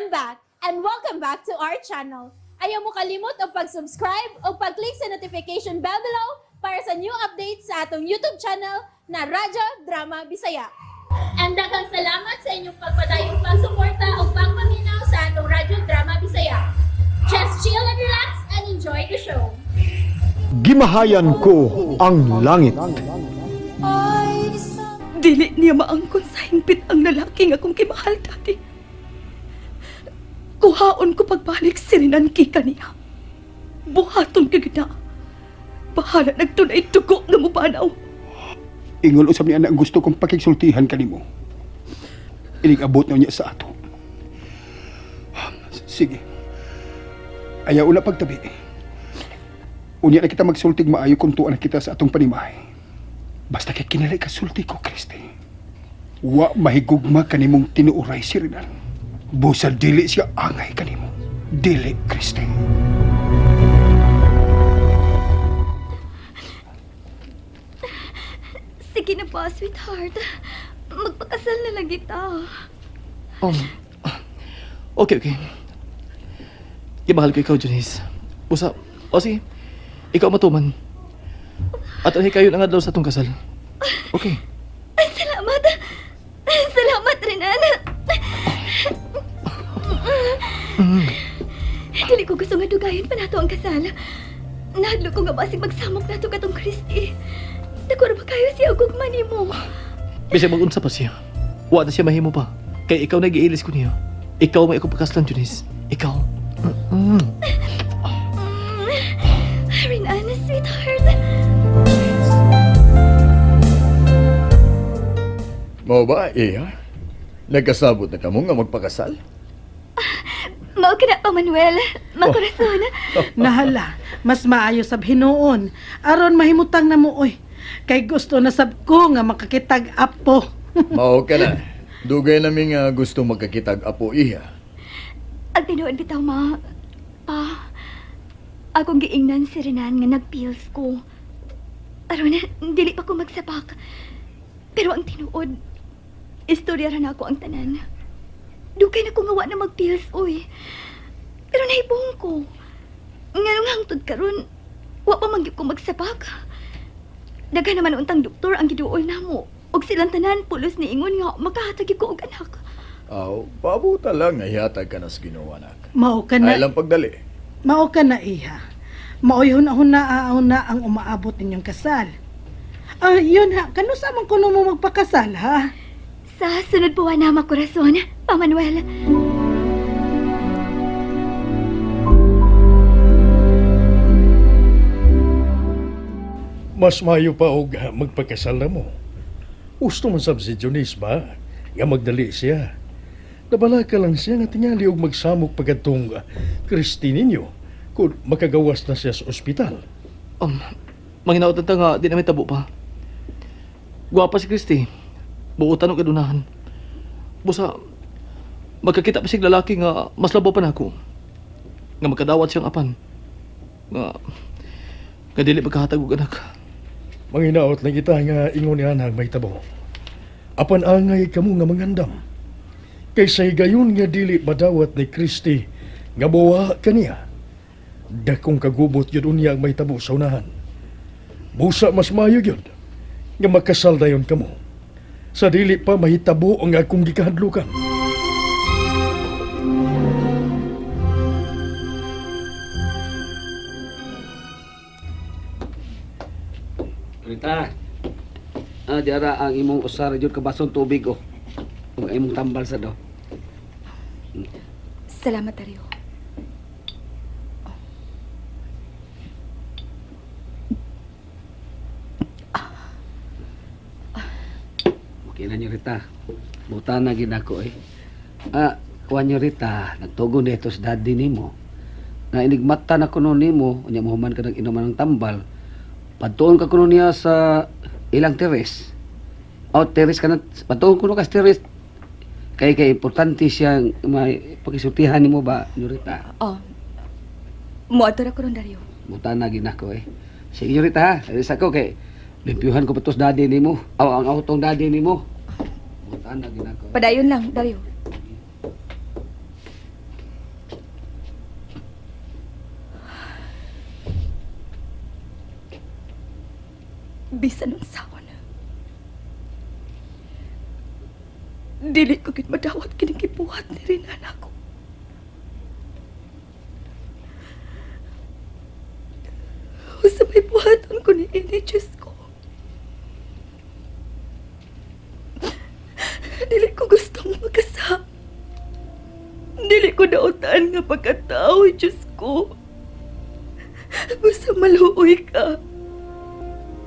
I'm back and welcome back to our channel. Ayaw mo kalimot og pag-subscribe o pag-click sa notification bell below para sa new updates sa atong YouTube channel na Radyo Drama Bisaya. And daghang salamat sa inyong pagpadayong pagsuporta o pagpaminaw sa atong Radyo Drama Bisaya. Just chill and relax and enjoy the show. Gimahayan ko ang langit. Dili niya maangkon sa hingpit ang lalaki nga akong kimahal, Daddy. Kuhaon ko pagbalik si Renan kika niya. Buhaton ka gina. Bahala nagtunay dugo nga mubanaw. Ingon usab ni anak ang gusto kong pakigsultihan kanimo. Inig abot na niya sa ato. Sige. Ayaw na pagtabi. Unya na kita magsultig maayo kung tuan na kita sa atong panimahay. Basta kay kinalay ka sulti ko, Kristi. Wa mahigugma kanimong tinuoray si Renan. Busa dili siya angay kanimo. Dili, Kristi. Sige na ba, sweetheart. Magpakasal na lang kita. Okay. Gimahal ko ikaw, Janice. Usa, o sige, ikaw matuman. At anhi kayo ang adlaw sa atong kasal. Okay. Salamat. Salamat, Renan. Dili ko gusto nga dugayon pa nato ang kasal. Nahadlok ko nga basig magsamok nato katong Christy. Dako ra ba kayo siya og gugma nimo? Bisag mag-unsa pa siya. Wa na siya mahimo pa. Kay ikaw na giilis ko niya. Ikaw may akong pakaslan, Janice. Ikaw. Mm. Renan, sweetheart. Mao ba, Iha? Nagkasabot na kamo nga magpakasal? Mao ka na pa, Manuel. Makurason. Nahala, mas maayo sab hinuon. Aron mahimutang na mo oy. Kay gusto na sab ko nga makakitag apo. Mao ka na. Dugay namin nga gusto magkakitag apo, Iha. Ang tinuod bitaw, ma. Pa, akong giingnan si Renan nga nagpills ko. Aron, dili pa ko magsapak. Pero ang tinuod, istorya ra nako ang tanan. Dugay na ko nga wa na magpills, uy. Pero nahibong ko. Nganong hangtod karon, wa pa man gyud ko magsapak. Daghan naman untang doktor ang giduol namo. Og silang tanan pulos niingon nga makahatag gyud ko og anak. Aw, pabuta lang nga ihatag ka na sa Ginoo, anak. Mao ka na, Ay lang pagdali. mao ka na iha. Maoy huna-huna aaw na ang umaabot ninyong kasal. Ah, yun ha, kanusa man kuno mo magpakasal ha? Sa sunod buwan na, makurason, Pa Manuel. Mas mayo pa og magpakasal na mo. Gusto man sab si Junice ba? Nga magdali siya. Nabala ka lang siya nga tingali og magsamok pagadtong Kristi ninyo kung makagawas na siya sa ospital. Manginaot ta nga di na may tabo pa. Gwapa si Christy. Buotan og kadunahan. Busa, magkakita pa siyang lalaki nga mas labaw pa nako. Nga magkadawat siyang apan. Nga, nga dili magkahatag og anak. Manginaot lang kita nga ingon ni anang may tabo. Apan angay kamo nga mangandam. Kaysa higayon nga dili madawat ni Kristi nga buwa kaniya. Dakong kagubot yun unya ang may tabo sa unahan. Busa mas mayo yun nga makasal dayon kamo. Sa dili pa mahitabo ang akong gikahadlukan. Rita. Ah, diara ang imong usar jud ka basong tubig oh. Ang imong tambal sa do. Salamat, Dario. Okay na niyo Rita. Buta na gid ako eh. Ah, kuan niyo Rita, nagtugon dito sa daddy nimo. Na inigmata na kuno nimo, unya mohuman ka nag inuman ng tambal. Padtuon ka kuno niya sa ilang teres. O teres ka na, padtuon kuno ka sa teres. Kay kay importante siyang may pakisultihan nimo ba, niyo Rita. Oh. Muadto ra ko ron, Dario. Buta na gid ako eh. Sige niyo Rita ha, alis ako kay limpyuhan ko pa to sa daddy nimo. Aw, ang autong daddy nimo. Buta na gid ako. Padayon lang, Dario. Bisan unsaon. Dili ko gid madawat kining gibuhat ni Renan ako. Usa may buhaton ko ni ini, Diyos ko. Dili ko gustong magkasam. Dili ko dautan nga pagkatao, Diyos ko. Basta maluoy ka.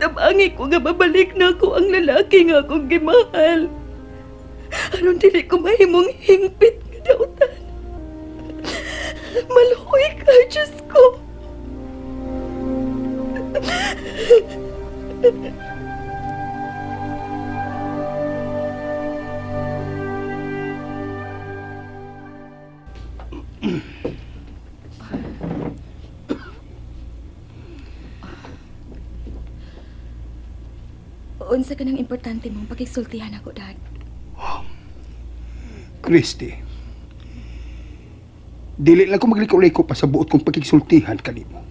Tabangi ko nga babalik na ako ang lalaki nga akong gimahal. Aron dili ko mahimong hingpit nga dautan. Maluoy ka, Diyos ko. Unsa ka nang importante mong pakigsultihan ako, Dad? Christy, dili lang ko magliko-liko pa sa buot kong pagkigsultihan kanimo.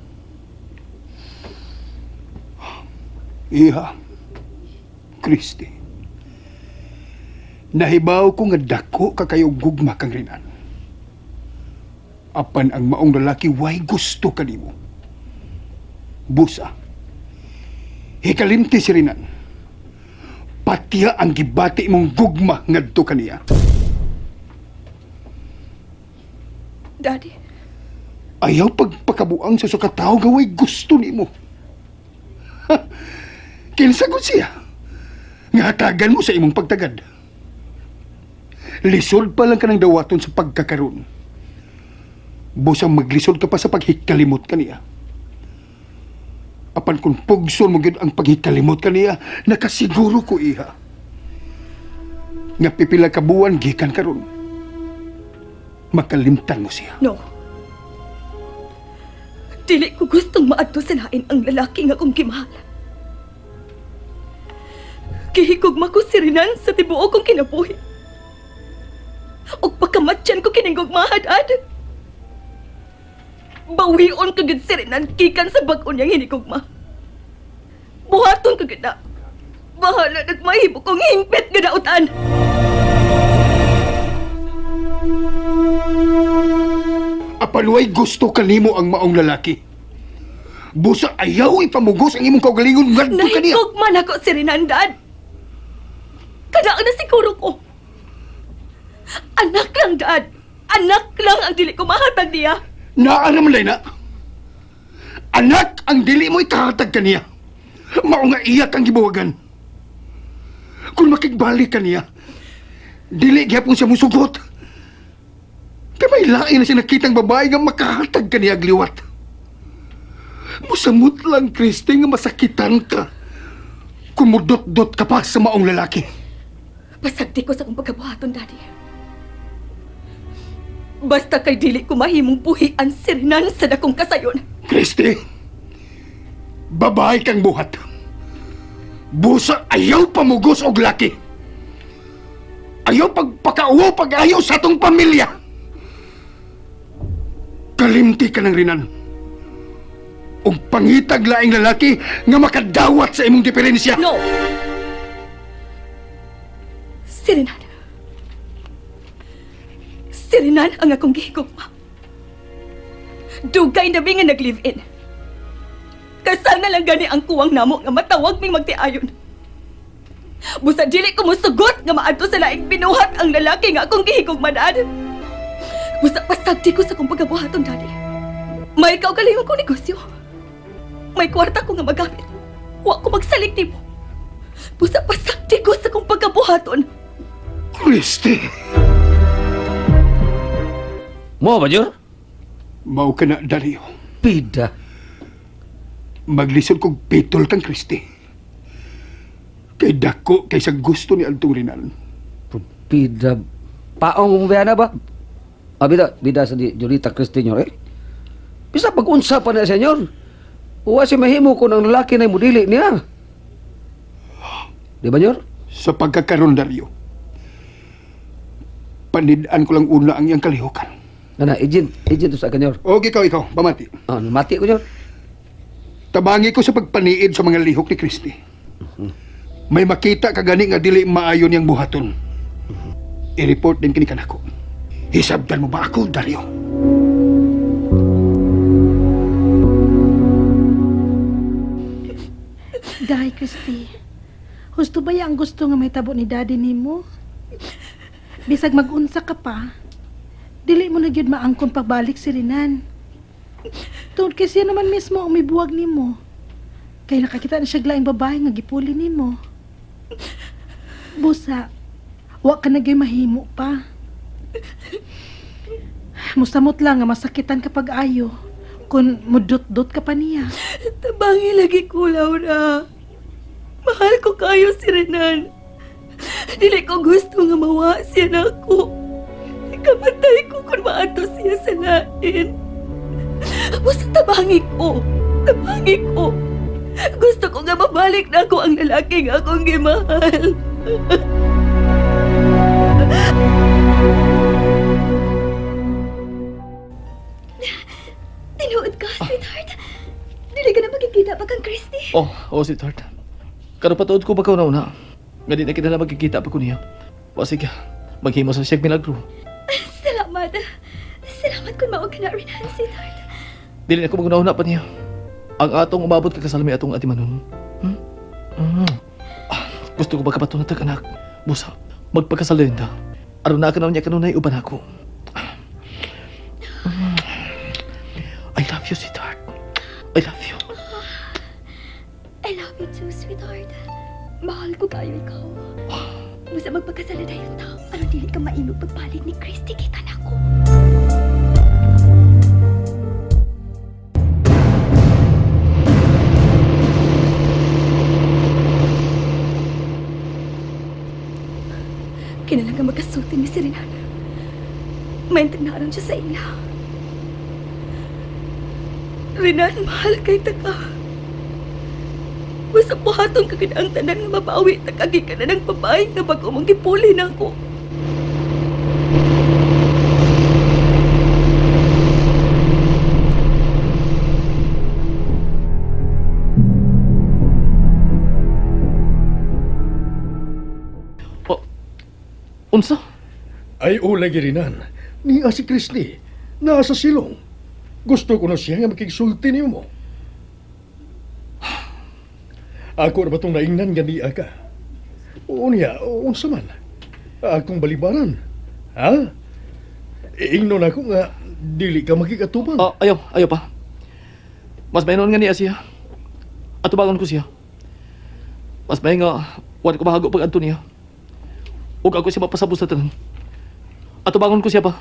Iha, Christy, nahibaw ko nga dako ka kayo gugma kang Renan. Apan ang maong lalaki way gusto kanimo. Busa, hikalimti si Renan. Patiya ang gibati mong gugma ngadto kaniya. Daddy, Ayaw pagpakabuang sa sukataw gaway gusto nimo. Ha! Kinsa gud siya? Nga hatagan mo sa imong pagtagad. Lisod pa lang ka ng dawaton sa pagkakaroon. Busang maglisod ka pa sa paghikalimot kaniya. Apan kung pugson mo gyud ang paghikalimot kaniya, nakasiguro ko iha. Nga pipila ka buwan gikan karon. Makalimtan mo siya. No. Dili ko gustong maadto sa lain ang lalaki nga akong gimahal. Gihigugma ko si Renan sa tibuok kong kinabuhi. Ug pagkamatyan ko kining gugmaha, Dad. Bawion ko gyud si Renan gikan sa bag-o niyang hinigugma. Buhaton ko gyud na. Bahala nagmahimo kong hingpit nga dautan. Apan way gusto kanimo ang maong lalaki. Busa ayaw ipamugos ang imong kaugalingon ngadto kaniya. Nahigugma na ko si Renan, Dad. Kada na siguro ko. Anak lang, Dad. Anak lang ang dili ko mahatag niya. Naa naman lay na. Anak ang dili mo ikahatag kaniya. Mao nga iya kang gibuwagan. Kung makigbalik kaniya, dili gyapon siya musugot. Kay may lain na siya nakitang babae nga makahatag kaniya liwat. Musamot lang, Christy, nga masakitan ka. Kung mudot-dot ka pa sa maong lalaki. Pasagdi ko sa akong pagkabuhaton, Daddy. Basta kay dili ko mahimong buhian si Renan sa dakong kasayon. Christy, babae kang buhat. Busa ayaw pamugos og laki. Ayaw pagpakauwo pag-ayaw sa atong pamilya. Kalimti ka ng Renan. Og pangitag laing lalaki nga makadawat sa imong diferensya. No! Si Renan. Si Renan ang akong gihigugma. Dugay na mi nga nag-live-in. Kasal na lang gani ang kuwang namo nga matawag ming magtiayon. Busa dili ko musugot nga maadto sa laing binuhat ang lalaki nga akong gihigugma, Dad. Busa pasagdi ko sa akong pagabuhaton, Daddy. May kaugalingon kong negosyo. May kwarta ko nga magamit. Wa ko magsalig nimo. Busa pasagdi ko sa akong pagabuhaton. Christy! Mo ba, Jor? Mao ka na, Dario. Pida. Maglisod kog pitol kang Christy. Kay dako kay sa gusto ni Antong Renan. Pida. Paong mo na ba? Ah, bida, bida sa di Jurita Christy, nyor, eh. Bisa pag-unsa pa na, senyor. Uwa si mahimo ko ng lalaki na mudili niya. Di ba, nyor? Sa pagkakaroon, Dario, panidaan ko lang una ang iyang kalihukan. Ana, agent, agent to sa akin, nyor. Og ikaw, ikaw, pamati. Ah, mati ko, nyor. Tabangi ko sa pagpaniid sa mga lihok ni Christy. May makita ka gani nga dili maayo niyang buhaton. I-report din kini kanako. Hisabtan mo ba ako, Dario? Day, Christy. Husto ba ya ang gusto nga mahitabo ni daddy nimo? Bisag mag-unsa ka pa, dili mo na gyud maangkon pagbalik si Renan. Tungod kay siya naman mismo ang mibuwag nimo. Kay nakakita na siya laing babae nga gipuli nimo. Busa, wa ka na gyud mahimo pa. Musamot lang nga masakitan kapag ayo kung mudot-dot ka pa niya. Tabangi lagi ko, Laura. Mahal ko kayo si Renan. Dili ko gusto nga mawa siya nako. Ikamatay ko kung maato siya sa lain. Basta tabangi ko. Tabangi ko. Gusto ko nga mabalik na ako ang lalaki nga akong gimahal. Tinuod ka, sweetheart. Dili ka na magkikita pa kang Christy. Oh, oh, sweetheart. Karon patuod ko bakaw na una. Nga di na kita na magkikita pa ko niya. Wa sige, maghimo sa siyag milagro. Salamat. Salamat kung mao ka na Renan, sweetheart. Dili na ko maguna-una pa niya. Ang atong umabot ka kasal may atong atimanon. Hmm? Mm. Ah, gusto ko magkapato na tag anak. Busa, magpakasal din ta. Aron na ka na niya kanunay uban ako. Ah. Mm. I love you, sweetheart. I love you. I love you too, sweetheart. Mahal ko kayo ikaw. Basta magpakasal na dayon ta. Aron dili ka maimog pagbalik ni Christy kita na ko. Kinalang ka magkasulti ni si Renan. May naran siya sa ila. Renan, mahal kay taka. Basta buhaton ka gid ang tanan nga mabawi ta kagi ka na ng babae nga bago mong gipuli na ako. Oh, unsa? Ay ulay girinan. Niya si Christy. Naa sa silong. Gusto ko na siya nga makigsulti nimo. Ako ra ba tong naingnan nga niya ka? Unya, unsa man? Akong balibaran. Ha? Iingnon ako nga dili ka makikatubang. Oh, ayaw, ayaw pa. Mas may nga niya siya. Atubangon ko siya. Mas may nga, wala ko mahago pag adto niya. Ug ako siya mapasabot sa tanan. Atubangon ko siya pa.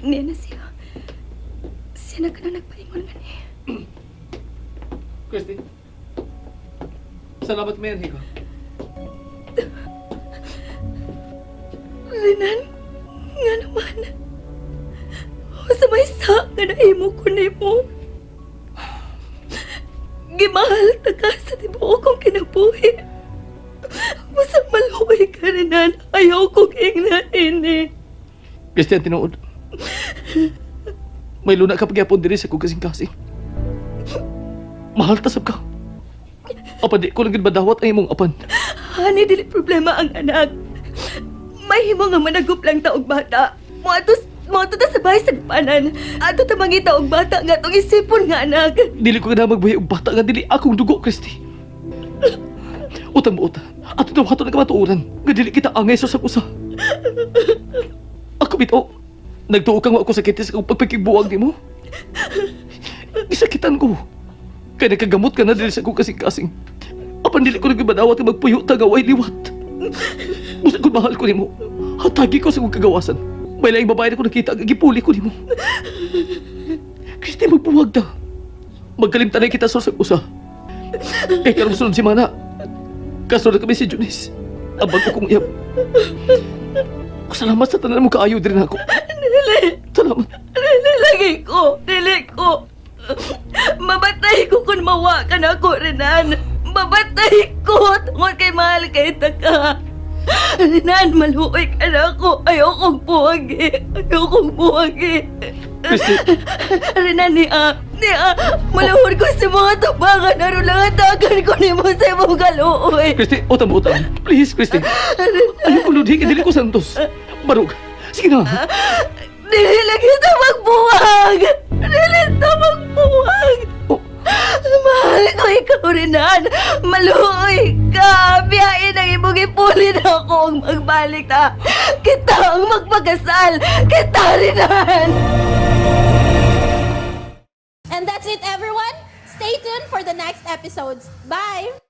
Niya na siya. Siya na ka na nagpaingon nga niya. Christy. Salamat may ka. Renan, nga naman. Sa may sa nga nahimo ko nimo. Gimahal ta ka sa tibuok kong kinabuhi. Basta maluoy ka, Renan. Ayaw kong ingnain eh. Christy, ang tinuod. May luna ka pagyapon diri sa kong kasing-kasing. Mahal ta sab ka. Apan di ko lang gid madawat ang imong apan. Hani, dili problema ang anak. May himo nga managup lang ta og bata. Moadto moadto ta sa bahay sa panan. Adto ta mangita og bata nga atong isipon nga anak. Dili ko na magbuhi og bata nga dili akong dugo, Christy. Utang mo uta. Ato daw hato na kamatuoran nga dili kita angay sa usag usa. Ako bitaw. Nagtuo kang wa ko sakit sa akong pagpakigbuwag nimo. Gisakitan ko. Kay nagkagamot ka na dili sa akong kasing-kasing. Apan dili ko nagibadawat nga magpuyo ta nga way liwat. Busa kung mahal ko nimo. Hatagi ko sa akong kagawasan. May laing babae na ko nakita nga gipuli ko nimo. Christy, magbuwag ta. Magkalimtan na kita sa usag usa. Kay karong sunod si Mana. Kasunod kami si Junice. Ang bago kong iyap. Salamat sa tanan mo kaayo din ako. Dili, Salamat. dili lagi ko, dili ko. Mabatay ko kung mawa ka na ako, Renan. Mabatay ko tungod kay mahal kay taka. Renan, maluoy ka na ako. Ayokong buwagi. Ayokong buwagi. Christy, Renan, niya, malahor ko sa mga tubangan, aron lang hatagan ko nimo sa imong kaluoy. Christy, utang utang. Please, Christy. Ayaw ko ludhi, kay dili ko santos. Barug. Sige na. Dili lang kita magbuwag! Dili ta magbuwag! Oh. Mahal ko ikaw, Renan! Maluoy ka! Biyain ang imong ipulin ako ang magbalik ta! Kita ang magpakasal! Kita, Renan! And that's it, everyone. Stay tuned for the next episodes. Bye!